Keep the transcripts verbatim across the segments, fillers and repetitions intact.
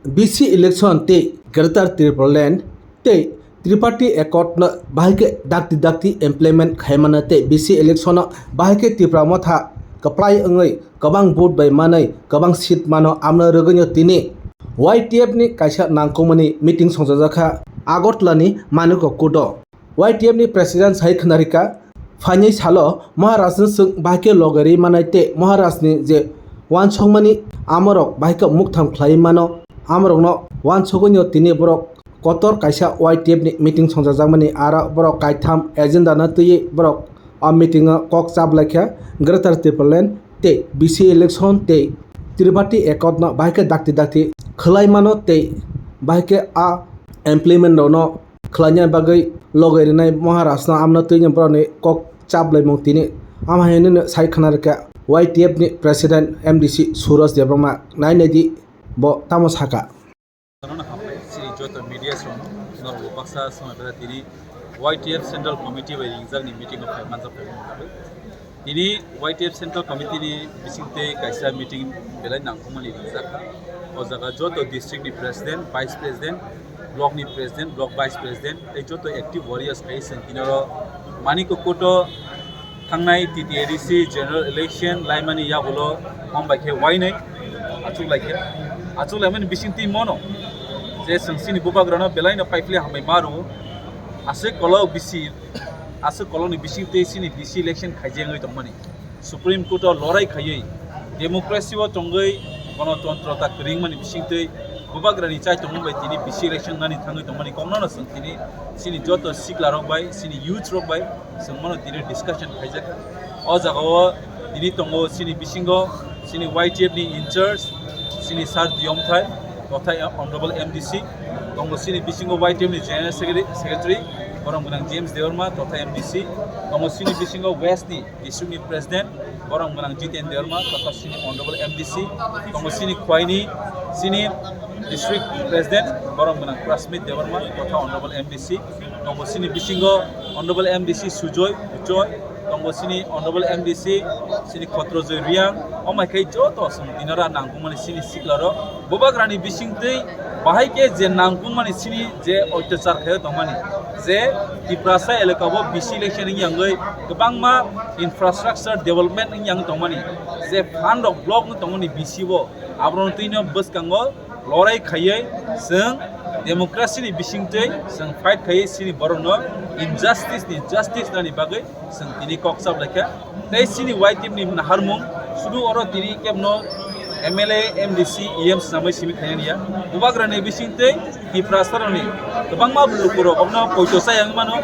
B C election tei Greater Tipraland tei Triparty Accord no bahai khe dakti dakti implement khaimano tei B C election no bahai khe Tipra Motha kwplai wngwi kwbang vote bai manwi kwbang seat mano, amno rwgwino tini Y T F ni kaisa nangkukmani meeting songchajakha Agartala ni Manikya Court o. Y T F ni president sai khwnarikha, phainai salo Maharaj no chwng bahai khe logerwi manai tei Maharaj ni je uansukmani amorok bahai khe muktham khlai mano, amorokno uansugwino tini borok kotor kaisa Y T F ni meeting songchajakmani, aro borok kaitham agenda no twiwi borok o meeting o kok chap laikha Greater Tipraland tei B C election tei Triparty Accord no bahai khe dakti dakti khwlai mano tei bahai khe a implement rok no khlaina bagwi logai rwnai Maharaj no, amno twi borokni kok chap laimung tini. Ama hinwi sai khna rwkha Y T F ni president M D C Suraj Debbarma, nai nai di bo tamo sakha. Norokno hambai, chini joto media rokno, norok baksa swmai bai tini Y T F Central Committee bai ringjak ni meeting o phai manjak phai manjak. Tini Y T F Central Committee ni bisingtwi kaisa meeting belai nangkukmani ringjak kha. O jaga joto district ni president, vice president, block ni president, block vice president tei joto active warriors khai chwng tini oro Manikya Court o thangnai T T A D C general election laimani yagulo hom bai khe uainwi achuk lai khe. Achuk laimani bisingtwi mono je chwng chini bubagrano belaino paiphle hambai ma rwo. Aswk kolok bisi, aswk kolokni bisingtwi chini B C election khaijak wngwi tongmani. Supreme Court o lorai khaiwi democracy o tongwi gonotontro ta kwrwngmani bisingtwi bubagrani chai tongmung bai tini B C election nani thangwi tongmani kokno no chwng tini chini joto sikla rok bai, chini youth rok bai chwng mano tini discussion khaijak. O jaga o tini tongo chini bisingo chini Y T F ni in charge chini Sir Diyomthai totha Honorable M D C, tongo chini bisingo Y T F ni General Secretary, Secretary borok gwnang James Debbarma totha M D C, tongo chini bisingo West ni district ni president, borok gwnang Jiten Debbarma totha chini Honorable M D C, tongo chini Khwaini chini district president, borok gwnang Prasmit Debbarma totha Honorable M D C, tongo chini bisingo Honorable M D C Sujoy Buchoi, tongo chini Honorable M D C chini Khotrojoy Riang, omai khai joto chwng dinara nangkukmani chini sikla rok. Bubagrani bisingtwi bahai khe je nangkukmani chini je oitachar khaio tongmani, je Tiprasa elaka bo B C election wngya wngwi kwbangma infrastructure development wngya wngwi tongmani, je fund rok block wngwi tongmani B C o, aborokni twino bwskango lorai khaiwi chwng democracy ni bisingtwi chwng fight khaiwi chini borokno injustice ni justice nani bagwi chwng tini kok chap laikha. Tei chini Y T F ni naharmung sudu oro tini kebno M L A, M D C, E M swnamwi simi khainani ya. Bubagrani bisingtwi Tiprasarokni kwbangma lukurok obono poito chaya wngwi mano.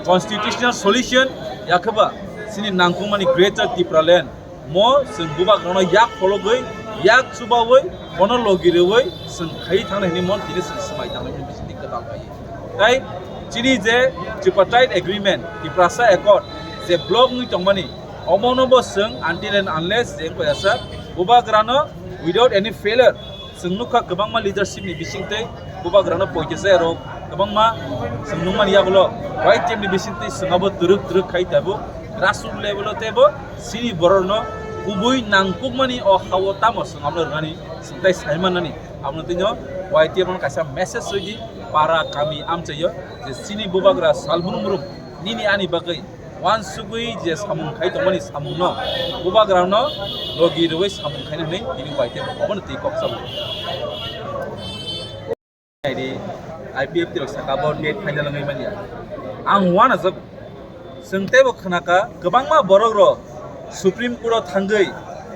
Constitutional solution yakhwba chini nangkukmani Greater Tipraland mo chwng bubagrano yak phologwi, yak chubawi, bono logi rwwi chwng khaiwi thangna hinwi mon tini chwng swmai tangwi bisingtwi kwtal khaiwi. Tai chini je Tripartite Agreement, Tiprasa Accord, je block wngwi tongmani, omono bo chwng until and unless je wngkha ya sir, bubagrano without any failure chwng nukha kwbangma leadership ni bisingtwi bubagrano poito chaya rok kwbangma chwng nukmani yagulo Y T F ni bisingtwi chwng abo twrwk twrwk khai tabuk grassroots level o teibo chini borokno kubui nangkukmani o ha-o tamo chwng abono rwnani chwng tai sai mannani. Abono tino Y T F no kaisa message rwdi para kami amchaio je chini bubagra salbrum brum nini ani bagwi uansugwi je samung khai tongmani samungno bubagrano logi rwui samung khaina hwnwi tini Y T F obono twi kok chalo. Naidi, I P F T rok saka bo net final wngwi manya. Ang uanajak, chwng teibo khnaka kwbangma borok rok Supreme Court o thangwi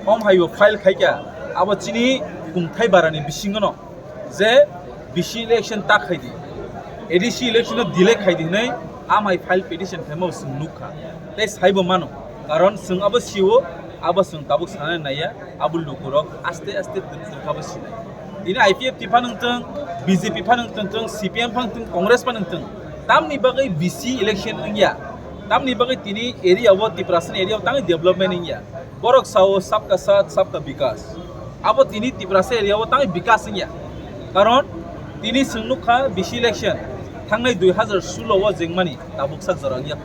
hom hai bo file khaikha, abo chini kungthai barani bisingono je B C election ta khaidi, A D C election no delay khaidi hwnwi amhai file petition khaima bo chwng nukha. Tei saibo mano, karon chwng abo sio, abo chwng tabuk sanani naiya, abo lukurok aste aste twrwk twrwk abo sinai. Tini I P F T phano wngthwng, B J P phano wngthwng, C P M phano wngthwng, Congress phano wngthwng, tamni bagwi B C election wngya, tamni bagwi tini area o, Tiprasani area o tangwi development wngya. Borok sao sabka saath, sabka bikas. Abo tini Tiprasa area o tangwi bikas wngya. Karon tini chwng nukha B C election thangnai dui hazar sulo o jengmani tabuk sak jora wngya.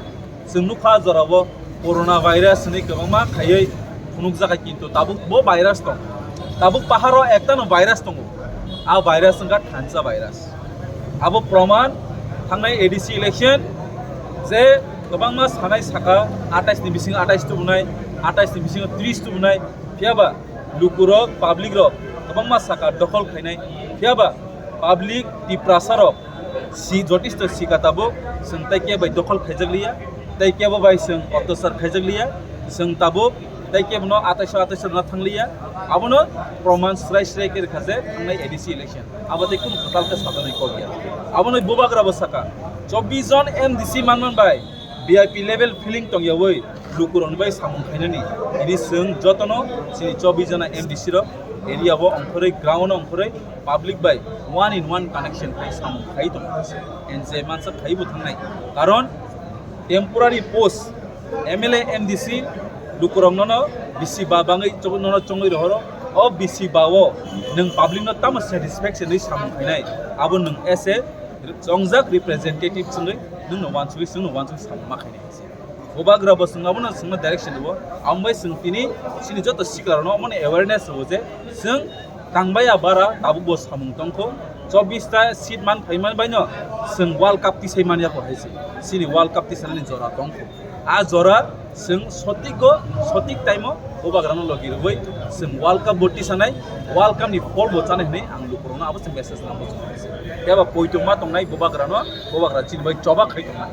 Chwng nukha jorao corona virus hinwi kwbangma khaiwi phunukjakha, kintu tabuk bo virus tong. Tabuk paharo ektano virus tongo. A virus wngkha thansa virus. Abo proman thangnai A D C election je kwbangma sanai saka atais ni bisingo atais tubunai, atais ni bisingo tris tubunai, phiyaba lukurok, public rok kwbangma saka dokhol khainai, phiyaba public Tiprasa rok si jotisto sika tabuk chwng tei kebo bai dokhol khaijak liya, tei kebo bai chwng otyachar khaijak liya, chwng tabuk tei kebono atais atais rwna thang liya. Abono proman srai srai khe rwkha je thangnai A D C election abo tei kunu kwtal khe sajaknai kok ya. Abono bubagra bo saka chobbish jon M D C manman bai V I P level feeling tongyawi lukurokni bai samung khainani tini chwng jotono chini chobbish jona M D C rok area o ongkhorwi, ground o ongkhorwi public bai one in one connection khai samung khai tongo. N J mansa khaibo thangnai karon temporary post M L A M D C lukurok nono bisi ba bangwi chok-, nono chongwi rohoro. O bisi ba o nwng public no tamo satisfaction wi samung khainai abo nwng as a chongjak representative chwngwi nwngno wansugwi chwngno wansugwi samung ma khainai. Bubagra bo chwng abono chwngno direction rwo. Ambai chwng tini chini joto sikla rokno omono awareness rwo je chwng tangbaya bara tabuk bo samung tongkho. Chobbish ta seat man phaiman baino chwng World Cup tisai man yako hai se. Chini World Cup tisanani jora tongkho. A jora chwng sotik go sotik time o bubagrano logi rwwi chwng World Cup bo tisanai, World Cup ni phol bo chanai hwnwi ang lukurokno abo se message nangbo chwng hai se. Phiya ba poitongma tongnai bubagrano, bubagra chini bai choba khai tongnai.